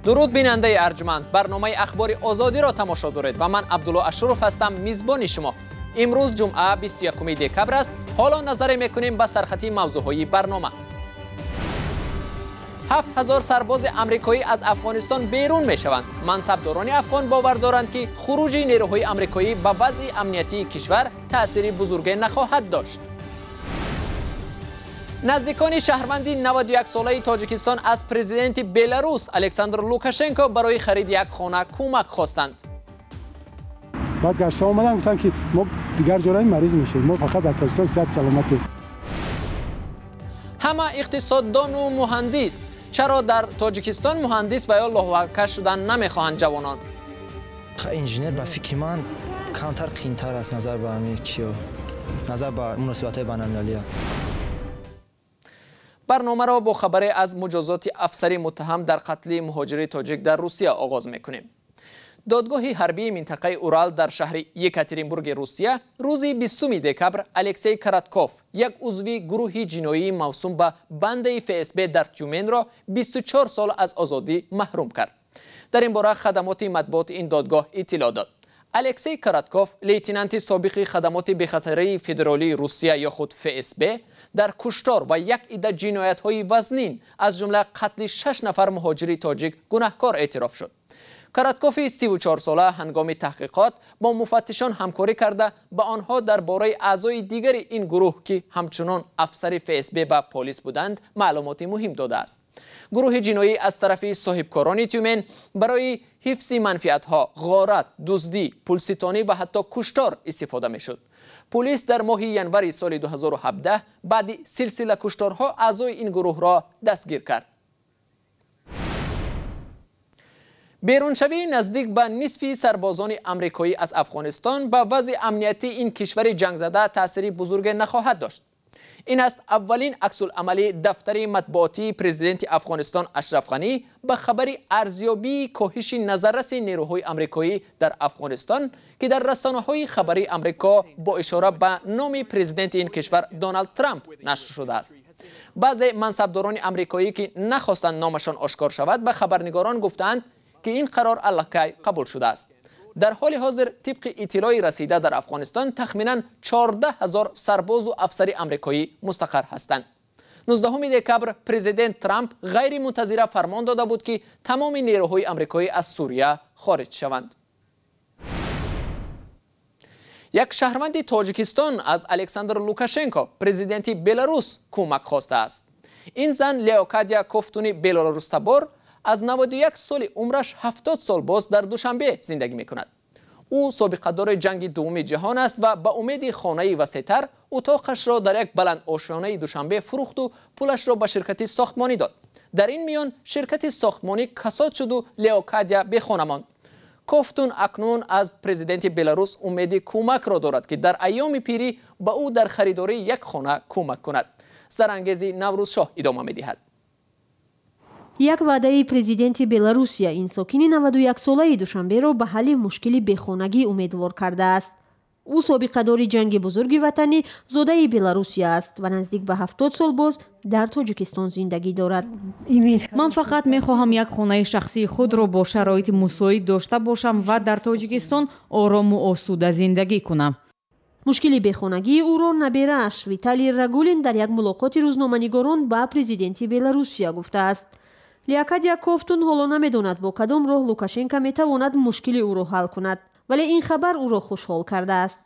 Дуруд, бинандаи арҷманд. Барномаи Ахбори Озодиро тамошо доред ва ман Абдулло Ашуров ҳастам, мизбони шумо. Имрӯз ҷумъа, 21 декабр аст. Ҳоло назаре мекунем ба сархати мавзӯъҳои барнома. 7000 сарбози амрикоӣ аз Афғонистон берун мешаванд. Мансабдорони афғон бовар доранд, ки хуруҷи нерӯҳои амрикоӣ ба вазъи амниятии кишвар таъсири бузурге нахоҳад дошт. Наздикони шаҳрванди 91-солаи Тоҷикистон аз президенти Беларус Александр Лукашенко барои хариди як хона кӯмак хостанд. Баъд гашта омадан, гуфтанд, ки мо дигар ҷо мариз мешавем, мо фақат дар Тоҷикистон сиҳат саломатӣ. Ҳама иқтисоддону муҳандис. Чаро дар Тоҷикистон муҳандис ва ё лоҳвакаш шудан намехоҳанд ҷавонон? Инженер, ба фикри ман, камтар қиинтар аст назар ба ҳамин чиё, назар ба муносибатҳои байналмилалия. Барномаро бо хабаре аз муҷозоти афсари муттаҳам дар қатли муҳоҷири тоҷик дар Русия оғоз мекунем. Додгоҳи ҳарбии минтақаи Урал дар шаҳри Екатеринбурги Русия рӯзи 20 декабр Алексей Коротков, як узви гурӯҳи ҷиноии мавсум ба бандаи ФСБ дар Тюменро, 24 сол аз озодӣ маҳрум кард. Дар ин бора хадамоти матбуоти ин додгоҳ иттилоъ дод. Алексей Коротков, лейтенанти собиқи хадамоти бехатарии федералии Русия ё худ ФСБ, дар куштор ва як идда ҷиноятҳои вазнин, аз ҷумла қатли шаш нафар муҳоҷири тоҷик, гунаҳкор эътироф шуд. Короткови 34-сола ҳангоми таҳқиқот бо муфаттишон ҳамкорӣ карда, ба онҳо дар бораи аъзои дигари ин гурӯҳ, ки ҳамчунон афсари ФСБ ва полис буданд, маълумоти муҳим додааст. Гурӯҳи ҷиноӣ аз тарафи соҳибкорони Тюмен барои ҳифзи манфиатҳо, ғорат, дуздӣ, пулситонӣ ва ҳатто куштор истифода мешуд. Полис дар моҳи январи соли 2017 баъди силсила кушторҳо аъзои ин гурӯҳро дастгир кард. Беруншавии наздик ба нисфи сарбозони амрикоӣ аз Афғонистон ба вазъи амниятии ин кишвари ҷангзада таъсири бузурге нахоҳад дошт. Ин аст аввалин аксуламали дафтари матбуотии президенти Афғонистон Ашраф Ғанӣ ба хабари арзёбии коҳиши назарраси нерӯҳои амрикоӣ дар Афғонистон, ки дар расонаҳои хабарии Амрико бо ишора ба номи президенти ин кишвар Доналд Трамп нашр шудааст. Баъзе мансабдорони амрикоӣ, ки нахостанд номашон ошкор шавад, ба хабарнигорон гуфтаанд, ки ин қарор аллакай қабул шудааст. Дар ҳоли ҳозир, тибқи иттилои расида, дар Афғонистон тахминан 14 ҳазор сарбозу афсари амрикоӣ мустақар ҳастанд. 19 декабр президент Трамп ғайримунтазира фармон дода буд, ки тамоми нерӯҳои амрикоӣ аз Сурия хориҷ шаванд. Як шаҳрванди Тоҷикистон аз Александр Лукашенко, президенти Беларус, кӯмак хостааст. Ин зан, Леокадия Кофтуни белорустабор, аз 91 соли умраш 70 сол боз дар Душанбе зиндагӣ мекунад. Ӯ собиқадори ҷанги дуввуми ҷаҳон аст ва ба умеди хонаи васеътар утоқашро дар як баландошёнаи Душанбе фурӯхту пулашро ба ширкати сохтмонӣ дод. Дар ин миён ширкати сохтмонӣ касод шуду Леокадия бехона монд. Кофтун акнун аз президенти Беларус умеди кӯмакро дорад, ки дар айёми пирӣ ба ӯ дар харидории як хона кӯмак кунад. Зарангези Наврӯзшоҳ идома медиҳад. Як ваъдаи президенти Беларусия ин сокини 91-солаи Душанберо ба ҳалли мушкили бехонагӣ умедвор кардааст. Ӯ собиқадори ҷанги бузурги ватанӣ, зодаи Беларусия аст ва наздик ба 70 сол боз дар Тоҷикистон зиндагӣ дорад. Ман фақат мехоҳам як хонаи шахсии худро бо шароити мусоид дошта бошам ва дар Тоҷикистон орому осуда зиндагӣ кунам. Мушкили бехонагии ӯро наберааш Виталий Рагулин дар як мулоқоти рӯзноманигорон ба президенти Беларусия гуфтааст. Леокадия Кофтун ҳоло намедонад, бо кадом роҳ Лукашенко метавонад мушкили ӯро ҳал кунад, вале ин хабар ӯро хушҳол кардааст.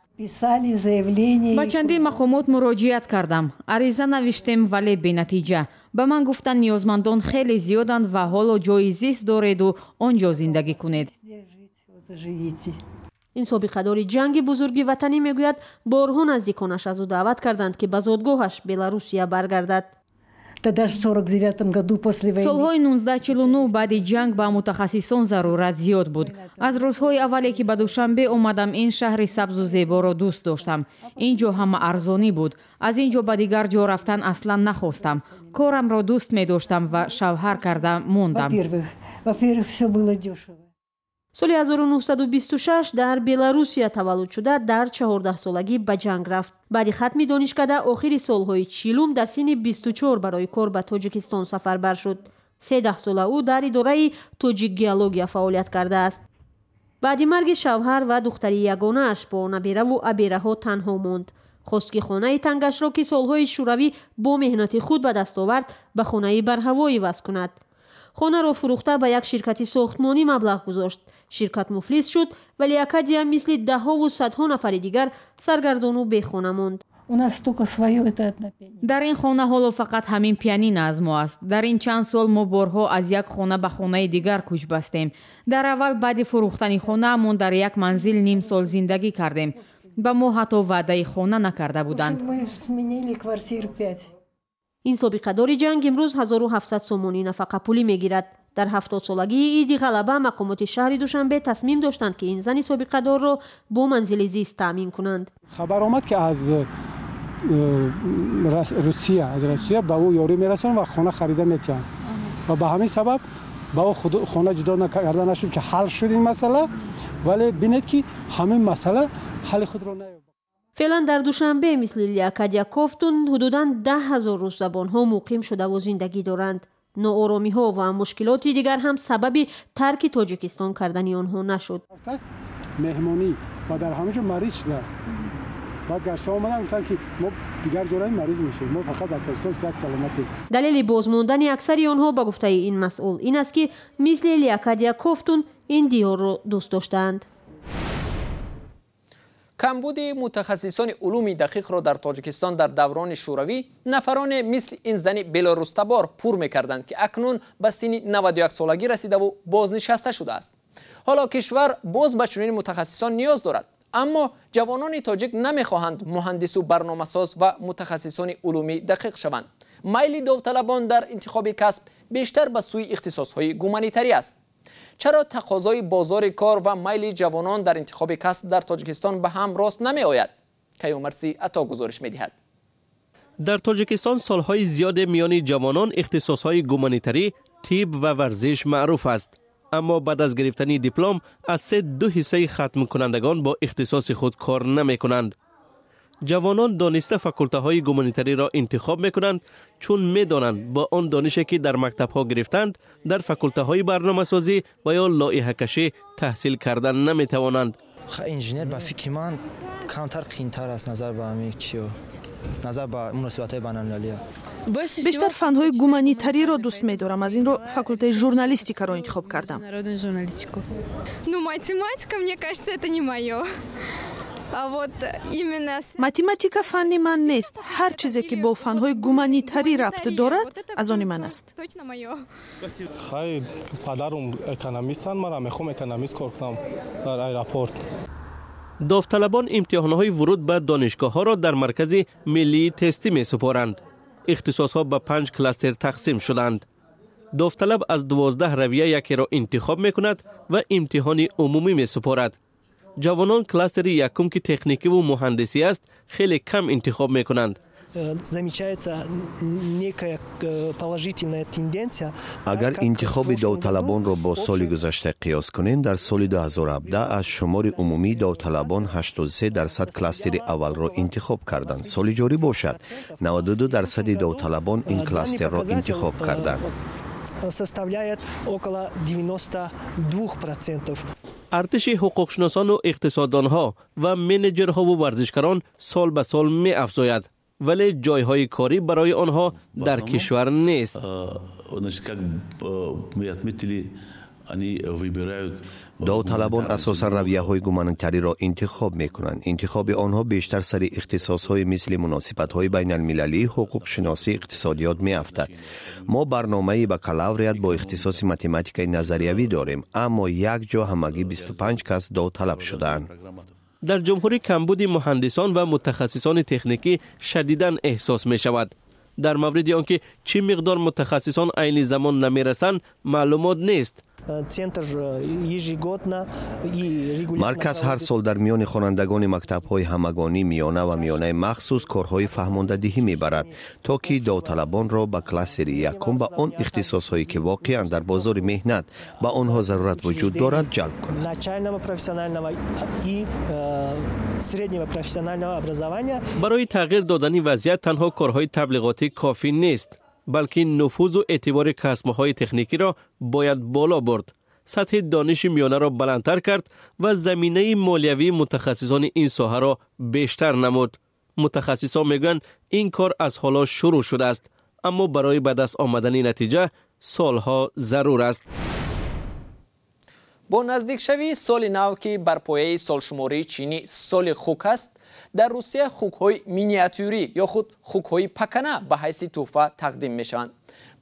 Ба чандин мақомот муроҷиат кардам, ариза навиштем, вале бенатиҷа. Ба ман гуфтанд, ниёзмандон хеле зиёданд ва ҳоло ҷои зист дореду он ҷо зиндагӣ кунед. Ин собиқадори ҷанги бузурги ватанӣ мегӯяд, борҳо наздиконаш аз ӯ даъват карданд, ки ба зодгоҳаш Беларусия баргардад. Солҳои 1949 баъди ҷанг ба мутахассисон зарурат зиёд буд. Аз рӯзҳои аввале, ки ба Душанбе омадам, ин шаҳри сабзу зеборо дӯст доштам. Ин ҷо ҳама арзонӣ буд. Аз ин ҷо ба дигар ҷо рафтан аслан нахостам. Корамро дӯст медоштам ва шавҳар карда мондам. Соли 1926 дар Беларусия таваллуд шуда, дар 14-солагӣ ба ҷанг рафт. Баъди хатми донишкада охири солҳои чилум дар синни 24 барои кор ба Тоҷикистон сафарбар шуд. 13 сола ӯ дар идораи Тоҷикгеология фаъолият кардааст. Баъди марги шавҳар ва духтари ягонааш бо набераву абераҳо танҳо монд. Хост, ки хонаи тангашро, ки солҳои шӯравӣ бо меҳнати худ ба даст овард, ба хонаи барҳаво иваз кунад. Хонаро фурӯхта, ба як ширкати сохтмонӣ маблағ гузошт. Ширкат муфлис шуд ва Леокадия мисли даҳҳову садҳо нафари дигар саргардону бехона монд. У нас только свое это одно пианино. Дар ин хона ҳоло фақат ҳамин пианино аз мо аст. Дар ин чанд сол мо борҳо аз як хона ба хонаи дигар кӯч бастем. Дар аввал, баъди фурӯхтани хонаамон, дар як манзил ним сол зиндагӣ кардем. Ба мо ҳатто ваъдаи хона накарда буданд. Мы сменили квартир пять. Ин собиқадори ҷанг имрӯз 1700 сомонӣ нафақапулӣ мегирад. Дар 70-солагии Иди Ғалаба мақомоти шаҳри Душанбе тасмим доштанд, ки ин зани собиқадорро бо манзили зист таъмин кунанд. Хабар омад, ки аз Русия ба ӯ ёрӣ мерасонанд ва хона харида метиҳанд ва ба ҳамин сабаб ба ӯ хона ҷудо карда нашуд, ки ҳал шуд ин масъала. Вале бинед, ки ҳамин масъала ҳалли худро наёбад. Феълан дар Душанбе мисли Леокадия Кофтун ҳудудан 10 000 русзабонҳо муқим шудаву зиндагӣ доранд. Нооромиҳо ва мушкилоти дигар ҳам сабаби тарки Тоҷикистон кардани онҳо нашуд. Меҳмонӣ ва дар ҳамин ҷо мариз шудааст. Баъд гашта омадан, гуфтанд, ки мо дигар ҷо мариз мешавем, мо фақат дар Тоҷикистон сиҳат саломатӣ. Далели бозмондани аксари онҳо, ба гуфтаи ин масъул, ин аст, ки мисли Леокадия Кофтун ин диёрро дӯст доштаанд. Камбуди мутахассисони улуми дақиқро дар Тоҷикистон дар даврони шӯравӣ нафароне мисли ин зани белорустабор пур мекарданд, ки акнун ба синни 91 солагӣ расидаву бознишаста шудааст. Ҳоло кишвар боз ба чунин мутахассисон ниёз дорад, аммо ҷавонони тоҷик намехоҳанд муҳандису барномасоз ва мутахассисони улуми дақиқ шаванд. Майли довталабон дар интихоби касб бештар ба сӯи ихтисосҳои гуманитарӣ аст. Чаро тақозои бозори кор ва майли ҷавонон дар интихоби касб дар Тоҷикистон ба ҳам рост намеояд? Каюмарси Ато гузориш медиҳад. Дар Тоҷикистон солҳои зиёде миёни ҷавонон ихтисосҳои гуманитарӣ, тиб ва варзиш маъруф аст. Аммо баъд аз гирифтани диплом аз се ду ҳиссаи хатмкунандагон бо ихтисоси худ кор намекунанд. Ҷавонон дониста факултаҳои гуманитариро интихоб мекунанд, чун медонанд, бо он донише ки дар мактабҳо гирифтанд, дар факултаҳои барномасозӣ ва ё лоиҳакашӣ таҳсил кардан наметавонанд. Инженер, ба фикри ман, камтар қиинтар аст назар ба ҳамин чиё, назар ба муносибатҳои байналмилалия. Бештар фанҳои гуманитариро дӯст медорам, аз ин рӯ факултаи журналистикаро интихоб кардам. Ну, математика, мне кажется, это не моё. А вот именно Математика фанни ман нест. Ҳар чизе ки бо фанҳои гуманитарӣ рабт дорад, аз они ман аст. Точно моё. Хай, падарум экономистанд, манам мехоҳам экономист кор кунам дар аэропорт. Довталабон имтиҳонҳои вуруд ба донишгоҳҳоро дар Маркази миллии тестӣ месупоранд. Ихтисосҳо ба панҷ кластер тақсим шуданд. Довталаб аз 12 равия якеро интихоб мекунад ва имтиҳони умумӣ месупорад. Ҷавонон кластери якум, ки техникиву муҳандисӣ аст, хеле кам интихоб мекунанд. Замечается некая положительная тенденция. Агар интихоби довталабонро бо соли гузашта қиёс кунем, дар соли 2017 аз шумори умумии довталабон 83% кластери аввалро интихоб карданд. Соли ҷорӣ бошад, 92 дарсади довталабон ин кластерро интихоб карданд. Составляет около 92%. Артиши ҳуқуқшиносону иқтисоддонҳо ва менеҷерҳову варзишкарон сол ба сол меафзояд, вале ҷойҳои корӣ барои онҳо дар кишвар нест. Значит, как мы отметили, они выбирают Довталабон асосан равияҳои гуманитариро интихоб мекунанд. Интихоби онҳо бештар сари ихтисосҳои мисли муносибатҳои байналмилалӣ, ҳуқуқшиносӣ, иқтисодиёт меафтад. Мо барномаи бакалавриат бо ихтисоси математикаи назариявӣ дорем, аммо як ҷо ҳамагӣ 25 кас довталаб шудаанд. Дар ҷумҳурӣ камбуди муҳандисон ва мутахассисони техникӣ шадидан эҳсос мешавад. Дар мавриди он ки чӣ миқдор мутахассисон айни замон намерасанд, маълумот нест. Центр ежегодно и регулярно Марказ ҳар сол дар миёни хонандагони мактабҳои ҳамагонӣ, миёна ва миёнаи махсус корҳои фаҳмондадиҳӣ мебарад, то ки довталабонро ба кластери якум, ба он ихтисосҳое ки воқеан дар бозори меҳнат ба онҳо зарурат вуҷуд дорад, ҷалб кунад. Начального профессионального и среднего профессионального образования. Барои тағйир додани вазъият танҳо корҳои таблиғотӣ кофӣ нест. Балки нуфузу эътибори касбҳои техникиро бояд боло бурд, сатҳи дониши миёнаро баландтар кард ва заминаи молиявии мутахассисони ин соҳаро бештар намуд. Мутахассисон мегӯянд, ин кор аз ҳоло шурӯъ шудааст, аммо барои ба даст омадани натиҷа солҳо зарур аст. Бо наздикшавии соли нав, ки бар пояи солшумории чинӣ соли хук аст, дар Русия хукҳои миниатюрӣ ё худ хукҳои пакана ба ҳайси тӯҳфа тақдим мешаванд.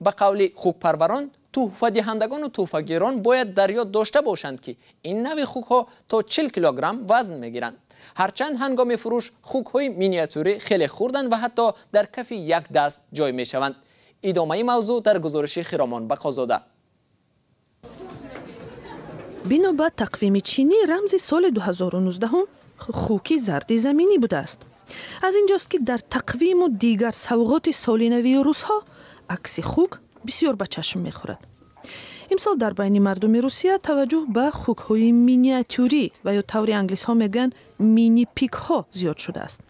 Ба қавли хукпарварон, тӯҳфадиҳандагону тӯҳфагирон бояд дар ёд дошта бошанд, ки ин нави хукҳо то 40 килограмм вазн мегиранд. Ҳарчанд ҳангоми фурӯш хукҳои миниатюрӣ хеле хурданд ва ҳатто дар кафи як даст ҷой мешаванд. Идомаи мавзӯъ дар гузориши Хиромон Бақозода. Бино ба тақвими чинӣ, рамзи соли 2019 хуки зарди заминӣ будааст. Аз ин ҷост, ки дар тақвиму дигар савғоти солинавии русҳо акси хук бисёр ба чашм мехӯрад. Имсол дар байни мардуми Русия таваҷҷӯҳ ба хукҳои миниатюрӣ ва ё таври англисҳо мегӯянд, мини-пигҳо зиёд шудааст.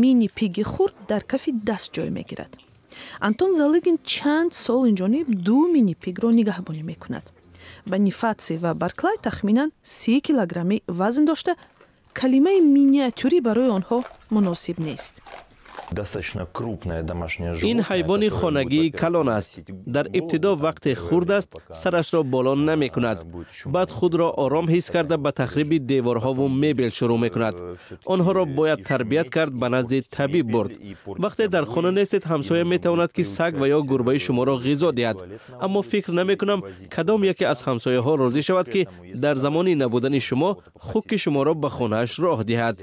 Мини-пиги хурд дар кафи даст ҷой мегирад. Антон Залыгин чанд сол инҷониб ду мини-пигро нигаҳбонӣ мекунад. Бонифатсий ва Барклай тахминан 30 килограммӣ вазн дошта, калимаи миниатюрӣ барои онҳо муносиб нест. Достаточно крупное домашнее животное. Ин ҳайвони хонагии калон аст. Дар ибтидо, вақте хурд аст, сарашро боло намекунад. Баъд худро ором ҳис карда, ба тахриби деворҳову мебел шурӯъ мекунад. Онҳоро бояд тарбият кард, ба назди табиб бурд. Вақте дар хона нестед, ҳамсоя метавонад, ки саг ва ё гурбаи шуморо ғизо диҳад, аммо фикр намекунам, кадом яке аз ҳамсояҳо розӣ шавад, ки дар замони набудани шумо хуки шуморо ба хонааш роҳ диҳад.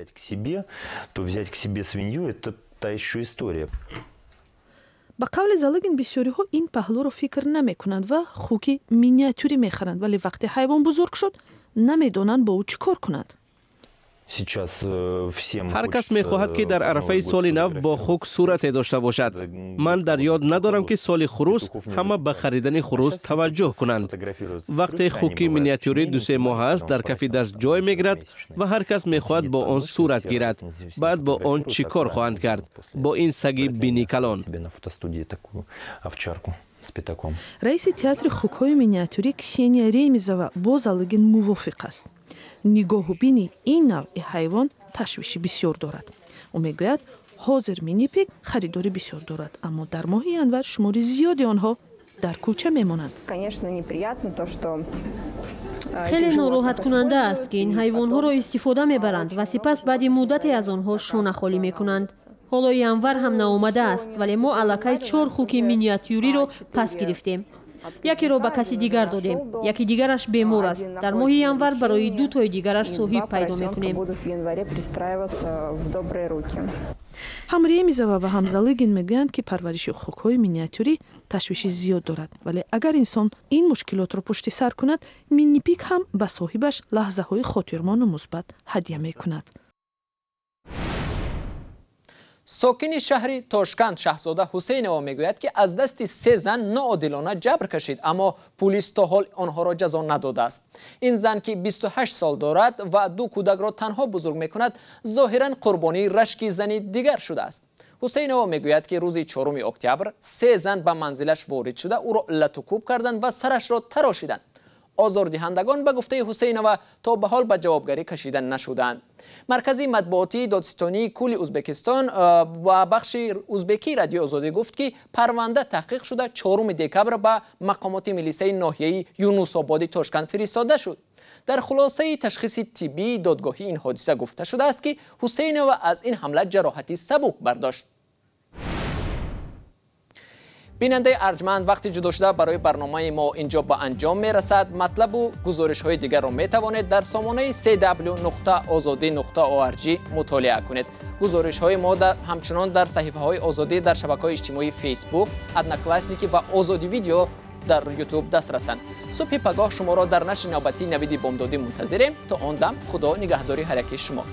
То взять к себе свинью — это та еще история. Ба қавли Залыгин, бисёриҳо ин паҳлӯро фикр намекунанд ва хуки миниатюрӣ мехаранд, вале вақте ҳайвон бузург шуд, намедонанд, бо ӯ чӣ кор кунанд. Э, ҳар кас мехоҳад, ки дар арафаи соли нав бо хук сурате дошта бошад. Ман дар ёд надорам, ки соли хурӯс ҳама ба харидани хурӯс таваҷҷӯҳ кунанд. Вақте хуки миниатюрӣ 2-се моҳ аст, дар кафи даст ҷой мегирад ва ҳар кас мехоҳад бо он сурат гирад. Баъд бо он чӣ кор хоҳанд кард, бо ин саги бини калон? Раиси театри хукҳои миниатюрӣ Ксения Ремизова бо Залыгин мувофиқ аст. Нигоҳубини ин навъи ҳайвон ташвиши бисёр дорад. Ӯ мегӯяд, ҳозир минипиг харидори бисёр дорад, аммо дар моҳи январ шумори зиёди онҳо дар кӯча мемонанд. Конечно, неприятно то, что Хеле нороҳаткунанда аст, ки ин ҳайвонҳоро истифода мебаранд ва сипас баъди муддате аз онҳо шона холӣ мекунанд. Ҳоло январ ҳам наомадааст, вале мо аллакай чор хуки миниатюриро пас гирифтем. Якеро ба каси дигар додем, яки дигараш бемор аст. Дар моҳи январ барои ду тои дигараш соҳиб пайдо мекунем. Ҳам Ремизова ва ҳам Залыгин мегӯянд, ки парвариши хукҳои миниатюрӣ ташвиши зиёд дорад, вале агар инсон ин мушкилотро пушти сар кунад, минипиг ҳам ба соҳибаш лаҳзаҳои хотирмону мусбат ҳадя мекунад. Сокини шаҳри Тошканд Шаҳзода Ҳусейнова мегӯяд, ки аз дасти се зан ноодилона ҷабр кашид, аммо пулис то ҳол онҳоро ҷазо надодааст. Ин зан, ки 28 сол дорад ва ду кӯдакро танҳо бузург мекунад, зоҳиран қурбонии рашки зани дигар шудааст. Ҳусейнова мегӯяд, ки рӯзи 4 октябр се зан ба манзилаш ворид шуда, ӯро латукӯб карданд ва сарашро тарошиданд. Озордиҳандагон, ба гуфтаи Ҳусейнова, то ба ҳол ба ҷавобгарӣ кашида нашуданд. Маркази матбуотии додситонии кулли Ӯзбекистон ва бахши узбекии Радиои Озодӣ гуфт, ки парванда таҳқиқ шуда, 4 декабр ба мақомоти милисаи ноҳияи Юнусободи Тошканд фиристода шуд. Дар хулосаи ташхиси тиббии додгоҳӣ ин ҳодиса гуфта шудааст, ки Ҳусейнова аз ин ҳамла ҷароҳати сабук бардошт. Бинандаи арҷманд, вақти ҷудошуда барои барномаи мо инҷо ба анҷом мерасад. Матлабу гузоришҳои дигарро метавонед дар сомонаи cw.ozodi.org мутолиа кунед. Гузоришҳои мо ҳамчунон дар саҳифаҳои Озодӣ дар шабакаҳои иҷтимоии Фейсбук, Одноклассники ва Озодӣ Видео дар Ютуб дастрасанд. Субҳи пагоҳ шуморо дар нашри навбатии Навиди бомдодӣ мунтазирем. То он дам Худо нигаҳдори ҳар яки шумо.